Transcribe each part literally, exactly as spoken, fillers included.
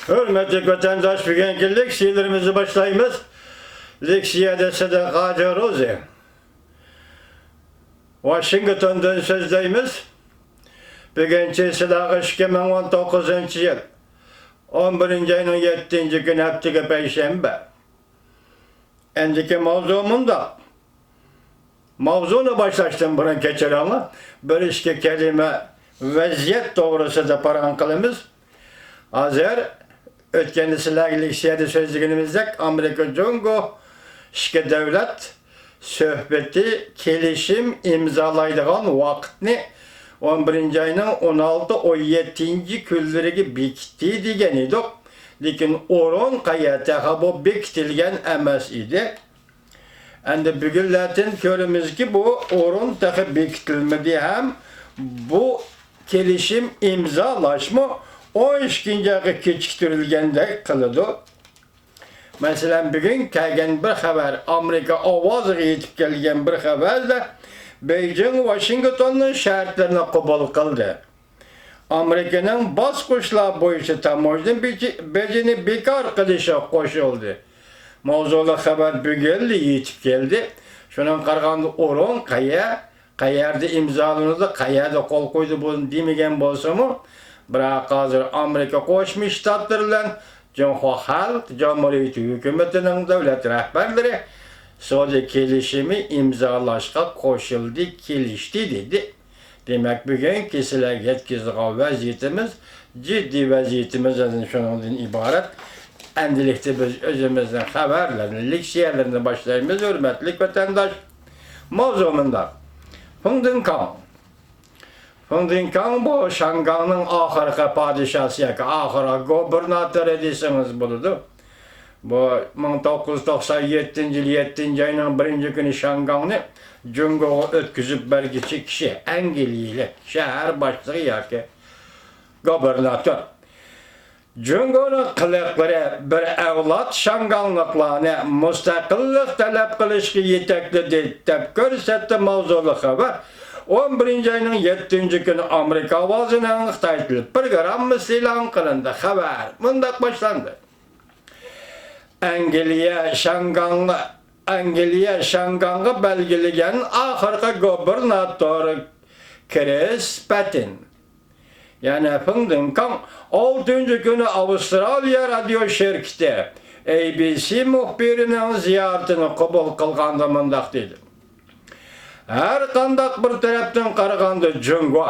ھۆرمەتلىك ۋەتەنداش، بۈگۈنكى لېكسىيەلىرىمىزنى باشلايمىز. لېكسىيەدە سىدىق ھاجى روزى. ۋاشىنگتوندىن سۆزلەيمىز. بۈگۈنچى سىدىق ئىككى مىڭ ئون توققۇزىنچى يىل، ئون بىرىنچى ئاينىڭ يەتتىنچى كۈنى، ھەپتىگە پەيشەنبە. ئەندىكى ماۋزۇ مۇنداق. ماۋزۇنى باشلاشتىن بۇرۇن كەچۈرۈڭلار، بىر ئىككى كەلىمە ۋەزىيەت توغرىسىدا پاراڭ قىلىمىز. ھازىر ئۆتكەندە سىلەرگە لېكسىيەدە سۆزلىگىنىمىزدەك، ئامېرىكا جۇڭگو ئىككى دۆلەت سۆھبىتى، كېلىشىم ئىمزالايدىغان ۋاقىتنى ئون بىرىنچى ئاينىڭ ئون ئالتە، ئون يەتتىنچى كۈنلىرىگە بېكىتتى دېگەن ئىدۇق. لېكىن ئورۇن قەيەر، تېخى بۇ بېكىتىلگەن ئەمەس ئىدى. ئەمدى بۈگۈنلەردىن كۆرىمىزكى، بۇ ئورۇن تېخى بېكىتىلمىدى ھەم بۇ كېلىشىم ئىمزالاشمۇ ئون ئىككىنچى ئايغا كېچىكتۈرۈلگەندەك قىلىدۇ. مەسىلەن، بۈگۈن كەلگەن بىر خەۋەر، ئامېرىكا ئاۋازىغا يېتىپ كەلگەن بىر خەۋەردە، بېيجىڭ ۋاشىنگتوننىڭ شەرتلىرىنى قوبۇل قىلدى. ئامېرىكىنىڭ باسقۇچلار بويىچە تاموژنا بېجى-، بېجىنى بىكار قىلىشىغا قوشۇلدى. ماۋزۇلۇق خەۋەر بۈگۈنلا يېتىپ كەلدى. شۇنىڭغا قارىغاندا، ئورۇن قەيەر، قەيەردە ئىمزالىنىدۇ، قەيەردە قول قويىدۇ، بۇنى دېمىگەن بولسىمۇ، بىراق ھازىر ئامېرىكا قوشما شتاتلىرى بىلەن جۇڭخۇا خەلق جۇمھۇرىيىتى ھۆكۈمىتىنىڭ دۆلەت رەھبەرلىرى سودا كېلىشىمى ئىمزالاشقا قوشۇلدى، كېلىشتى، دېدى. دېمەك، بۈگۈنكى سىلەرگە يەتكۈزىدىغان ۋەزىيىتىمىز، جىددىي ۋەزىيىتىمىز ئەنە شۇنىڭدىن ئىبارەت. ئەمدىلىكتە بىز ئۆزىمىزنىڭ خەۋەرلىرىنى، لېكسىيەلىرىنى باشلايمىز، ھۆرمەتلىك ۋەتەنداش. ماۋزۇ مۇنداق. فېڭ دېڭكاڭ. فېڭ دېڭكاڭ بۇ شياڭگاڭنىڭ ئاخىرقى پادىشاھسى ياكى ئاخىرقى گوبىرناتورى دېسىڭىز بولىدۇ. بۇ مىڭ توققۇز يۈز توقسان يەتتىنچى يىل يەتتىنچى ئاينىڭ بىرىنچى كۈنى شياڭگاڭنى جۇڭگوغا ئۆتكۈزۈپ بەرگۈچى كىشى، ئەنگلىيەلىك شەھەر باشلىقى ياكى گوبىرناتور. جۇڭگونىڭ قىلىقلىرى بىر ئەۋلاد شياڭگاڭلىقلارنى مۇستەقىللىق تەلەپ قىلىشقا يېتەكلىدى، دەپ كۆرسەتتى ماۋزۇلۇق خەۋەر. ئون بىرىنچى ئاينىڭ يەتتىنچى كۈنى ئامېرىكا ئاۋازىنىڭ خىتاي تىلى پروگراممىسى ئېلان قىلىندى. خەۋەر مۇنداق باشلاندى. ئەنگلىيە شياڭگاڭغا، ئەنگلىيە شياڭگاڭغا بەلگىلىگەن ئاخىرقى گوبىرناتور كرىس پەتىن، يەنى فېڭ دېڭكاڭ، ئالتىنچى كۈنى ئاۋسترالىيە رادىيو شىركىتى ئەي بى سى مۇخبىرىنىڭ زىيارىتىنى قوبۇل قىلغاندا مۇنداق دېدى: ھەر قانداق بىر تەرەپتىن قارىغاندا، جۇڭگو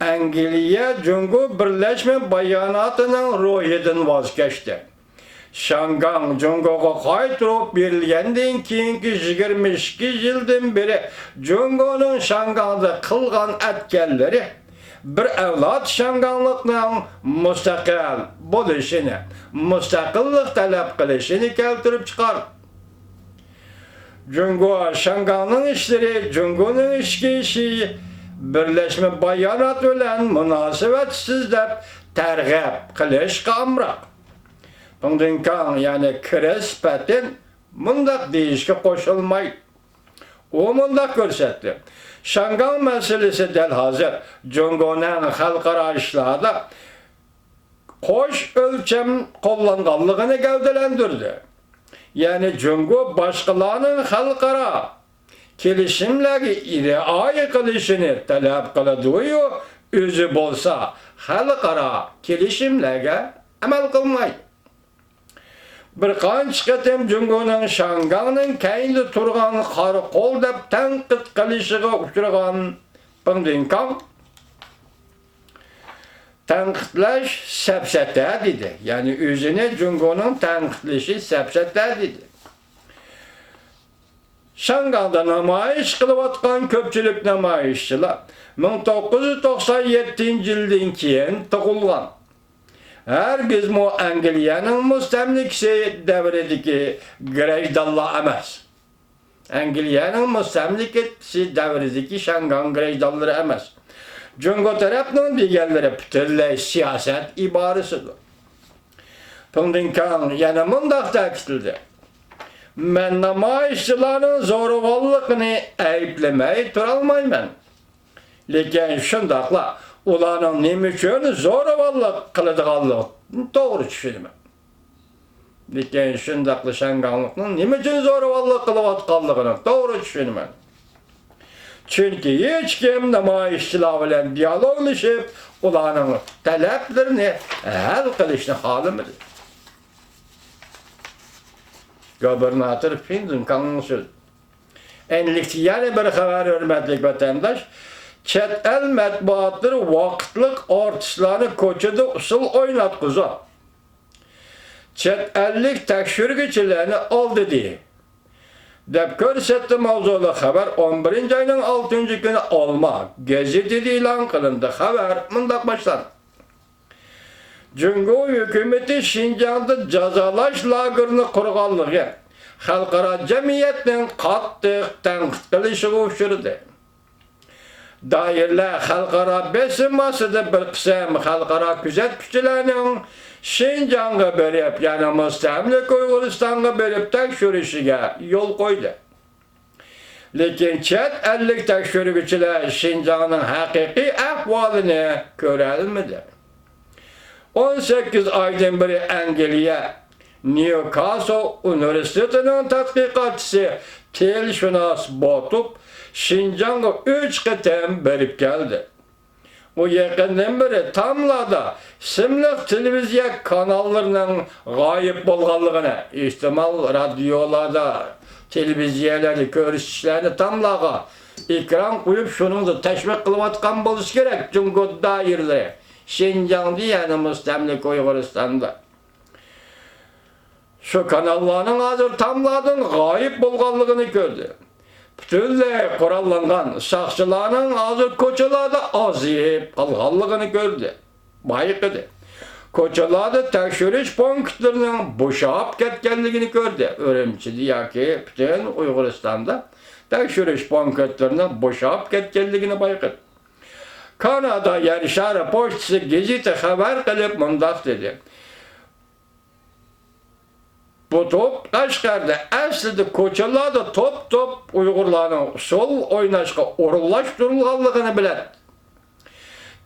ئەنگلىيە جۇڭگو بىرلەشمە باياناتىنىڭ روھىدىن ۋاز كەچتى. شياڭگاڭ جۇڭگوغا قايتۇرۇپ بېرىلگەندىن كېيىنكى يىگىرمە ئىككى يىلدىن بېرى جۇڭگونىڭ شياڭگاڭدا قىلغان ئەتكەنلىرى بىر ئەۋلاد شياڭگاڭلىقنىڭ مۇستەقىل بولۇشىنى، مۇستەقىللىق تەلەپ قىلىشىنى كەلتۈرۈپ چىقاردى. جۇڭگو شياڭگاڭنىڭ ئىشلىرى جۇڭگونىڭ ئىچكى ئىشى، بىرلەشمە بايانات بىلەن مۇناسىۋەتسىز دەپ تەرغىب قىلىشقا ئامراق. پېڭ دېڭكاڭ، يەنى كرىس پەتىن مۇنداق دېيىشكە قوشۇلمايدۇ. ئۇ مۇنداق كۆرسەتتى: شياڭگاڭ مەسىلىسى دەل ھازىر جۇڭگونىڭ خەلقئارا ئىشلاردا قوش ئۆلچەم قوللانغانلىقىنى گەۋدىلەندۈردى. يەنى جۇڭگو باشقىلارنىڭ خەلقئارا كېلىشىملەرگە رىئايە قىلىشىنى تەلەپ قىلىدۇ-يۇ، ئۆزى بولسا خەلقئارا كېلىشىملەرگە ئەمەل قىلمايدۇ. بىر قانچە قېتىم جۇڭگونىڭ شياڭگاڭنىڭ كەينىدە تۇرغان قارا قول دەپ تەنقىد قىلىشىغا ئۇچرىغان پېڭ دېڭكاڭ، تەنقىدلەش سەپسەتە دېدى. يەنى ئۆزىنى جۇڭگونىڭ تەنقىدلىشى سەپسەتە دېدى. شياڭگاڭدا نامايىش قىلىۋاتقان كۆپچىلىك نامايىشچىلار مىڭ توققۇز يۈز توقسان يەتتىنچى يىلدىن كېيىن تۇغۇلغان، ھەرگىزمۇ ئەنگلىيەنىڭ مۇستەملىكىسى دەۋرىدىكى گىرەجدانلار ئەمەس. ئەنگلىيەنىڭ مۇستەملىكىسى دەۋرىدىكى شياڭگاڭ گىرەجدانلىرى ئەمەس. جۇڭگو تەرەپنىڭ دېگەنلىرى پۈتۈنلەي سىياسەت ئىبارىسىدۇر. پېڭ دېڭكاڭ يەنە مۇنداق تەكىتلىدى: مەن نامايىشچىلارنىڭ زورىغۇنلۇقىنى ئەيىبلىمەي تۇرالمايمەن. لېكىن شۇنداقلا ئۇلارنىڭ نېمە ئۈچۈن زورىۋاللىق قىلىدىغانلىقىنى توغرا چۈشىنىمەن. لېكىن شۇنداقلا شياڭگاڭلىقنىڭ نېمە ئۈچۈن زورىۋاللىق قىلىۋاتقانلىقىنى توغرا چۈشىنىمەن. چۈنكى ھېچكىم نامايىشچىلار بىلەن دىيالوگلىشىپ، ئۇلارنىڭ تەلەپلىرىنى ھەل قىلىشنى خالىمىدى. گۇبېرناتور فېن زېنكاڭنىڭ سۆزى. ئەنلىكتە يەنە بىر خەۋەر، ھۆرمەتلىك ۋەتەنداش. چەت ئەل مەتبۇئاتلىرى ۋاقىتلىق ئارتىسلارنى كوچىدا ئۇسسۇل ئويناتقۇزۇپ، چەت ئەللىك تەكشۈرگۈچىلەرنى ئالدىدى، دەپ كۆرسەتتى. ماۋزۇلۇق خەۋەر ئون بىرىنچى ئاينىڭ ئالتىنچى كۈنى ئالما گېزىتىدە ئېلان قىلىندى. خەۋەر مۇنداق باشلاندى. جۇڭگو ھۆكۈمىتى شىنجاڭدا جازالاش لاگېرىنى قۇرغانلىقى خەلقئارا جەمئىيەتنىڭ قاتتىق تەنقىد قىلىشىغا ئۇچرىدى. دائىرىلەر خەلقئارا بېسىم ئاستىدا بىر قىسىم خەلقئارا كۆزەتكۈچىلەرنىڭ شىنجاڭغا بېرىپ، يەنى مۇستەملىكە ئۇيغۇرىستانغا بېرىپ تەكشۈرۈشىگە يول قويدى. لېكىن چەت ئەللىك تەكشۈرگۈچىلەر شىنجاڭنىڭ ھەقىقىي ئەھۋالىنى كۆرەلمىدى. ئون سەككىز ئايدىن بېرى ئەنگلىيە نيۇكاسل ئۇنىۋېرسىتېتىنىڭ تەتقىقاتچىسى تىلشۇناس بوتۇپ شىنجاڭغا ئۈچ قېتىم بېرىپ كەلدى. ئۇ يېقىندىن بېرى تاملادا سىملىق تېلېۋىزىيە كاناللىرىنىڭ غايىب بولغانلىقىنى، ئېھتىمال، رادىيولادا، تېلېۋىزىيەلەردە كۆرسىتىشلەرنى تاملاغا ئېكران قويۇپ، شۇنىڭدا تەشۋىق قىلىۋاتقان بولسا كېرەك جۇڭگو دائىرىلىرى شىنجاڭدا، يەنى مۇستەملىكە ئۇيغۇرىستاندا. شۇ كاناللارنىڭ ھازىر تاملاردىن غايىب بولغانلىقىنى كۆردى. پۈتۈنلەي قوراللانغان ساقچىلارنىڭ ھازىر كوچىلاردا ئازىيىپ قالغانلىقىنى كۆردى، بايقىدى. كوچىلاردا تەكشۈرۈش پونكىتلىرىنىڭ بوشاپ كەتكەنلىكىنى كۆردى. ئۈرۈمچىدە ياكى پۈتۈن ئۇيغۇرىستاندا تەكشۈرۈش پونكىتلىرىنىڭ بوشاپ كەتكەنلىكىنى بايقىدى. كانادا يەر شارى پوچتىسى گېزىتى خەۋەر قىلىپ مۇنداق دېدى. بۇ توپ قەشقەردە ئەسلىدە كوچىلاردا توپ-توپ ئۇيغۇرلارنىڭ ئۇسسۇل ئويناشقا ئورۇنلاشتۇرۇلغانلىقىنى بىلەتتى.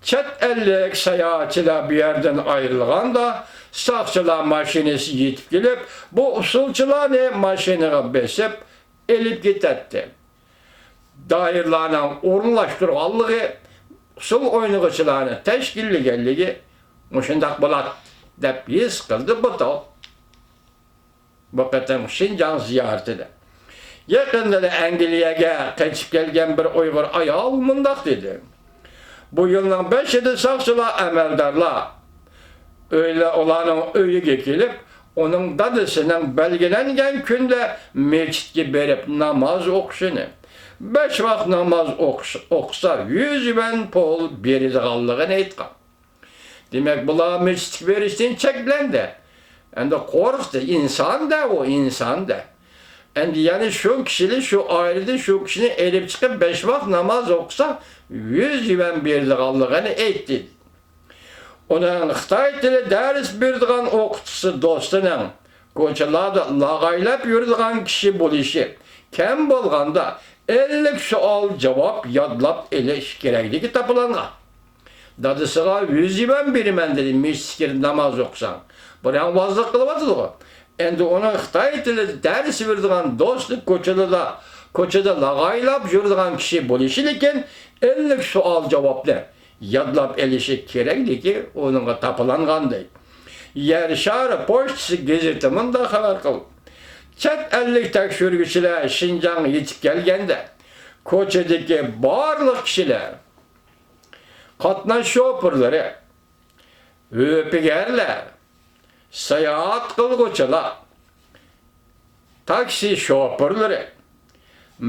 چەت ئەللىك ساياھەتچىلەر بۇ يەردىن ئايرىلغاندا، ساقچىلار ماشىنىسى يېتىپ كېلىپ، بۇ ئۇسسۇلچىلارنى ماشىنىغا بېسىپ ئېلىپ كېتەتتى. دائىرىلارنىڭ ئورۇنلاشتۇرغانلىقى، ئۇسسۇل ئوينىغۇچىلارنى تەشكىللىگەنلىكى مۇشۇنداق بولاتتى، دەپ ھېس قىلدى بۇ توپ بۇ قېتىمقى شىنجاڭ زىيارىتىدە. يېقىندىلا ئەنگلىيەگە قېچىپ كەلگەن بىر ئۇيغۇر ئايال مۇنداق دېدى. بۇ يىلنىڭ بېشىدا ساقچىلار ئەمەلدارلار ئۆيلە-، ئۇلارنىڭ ئۆيىگە كېلىپ، ئۇنىڭ دادىسىنىڭ بەلگىلەنگەن كۈندە مەسچىتكە بېرىپ ناماز ئوقۇشىنى، بەش ۋاق ناماز ئوقۇش-، ئوقۇسا، يۈز يۈەن پۇل بېرىدىغانلىقىنى ئېيتقان. دېمەك، بۇلار مەسچىتكە بېرىشتىن چەكلەندى. ئەمدى قورقتى. ئىنسان-دە ئۇ، ئىنسان-دە. ئەمدى يەنە شۇ كىشىنى، شۇ ئائىلىدىن شۇ كىشىنى ئېلىپ چىقىپ، بەش ۋاق ناماز ئوقۇسا، يۈز يۈەن بېرىدىغانلىقىنى ئېيتتى. ئۇنىڭ خىتاي تىلى دەرس بېرىدىغان ئوقۇتقۇچىسى دوستىنىڭ كوچىلاردا لاغايلاپ يۈرىدىغان كىشى بولۇشى، كەم بولغاندا ئەللىك سوئال-جاۋاب يادلاپ ئېلىش كېرەكلىكى تاپىلانغان. دادىسىغا يۈز يۈەن بېرىمەن دېدى، مەسچىتكە كىرىپ ناماز ئوقۇساڭ. بۇ رەڭۋازلىق قىلىۋاتىدىغۇ. ئەمدى ئۇنىڭ خىتاي تىلى دەرس بېرىدىغان دوستى كوچىدا، كوچىدا لاغايلاپ يۈرىدىغان كىشى بولۇشى، لېكىن ئەللىك سوئال-جاۋابنى يادلاپ ئېلىشى كېرەكلىكى ئۇنىڭغا تاپىلانغان دەيدۇ. يەر شارى پوچتىسى گېزىتى مۇنداق خەۋەر قىلدى. چەت ئەللىك تەكشۈرگۈچىلەر شىنجاڭغا يېتىپ كەلگەندە، كوچىدىكى بارلىق كىشىلەر، قاتناش شوپۇرلىرى، ھۆپىگەرلەر، ساياھەت قىلغۇچىلار، تاكسى شوپۇرلىرى،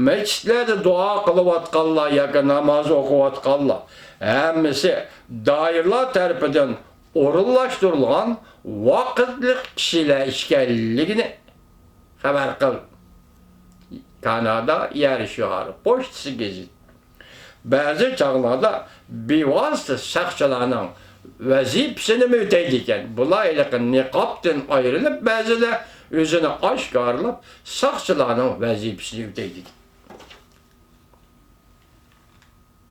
مەسچىتلەردە دۇئا قىلىۋاتقانلار ياكى ناماز ئوقۇۋاتقانلار، ھەممىسى دائىرىلار تەرىپىدىن ئورۇنلاشتۇرۇلغان ۋاقىتلىق كىشىلەر ئىكەنلىكىنى خەۋەر قىلدى. كانادا يەر شارى پوچتىسى گېزىتى. بەزى چاغلاردا بىۋاسىتە ساقچىلارنىڭ ۋەزىپىسىنىمۇ ئۆتەيدىكەن. بۇلار ھېلىقى نىقابتىن ئايرىلىپ، بەزىلەر ئۆزىنى ئاشكارىلاپ، ساقچىلارنىڭ ۋەزىپىسىنى ئۆتەيدىكەن.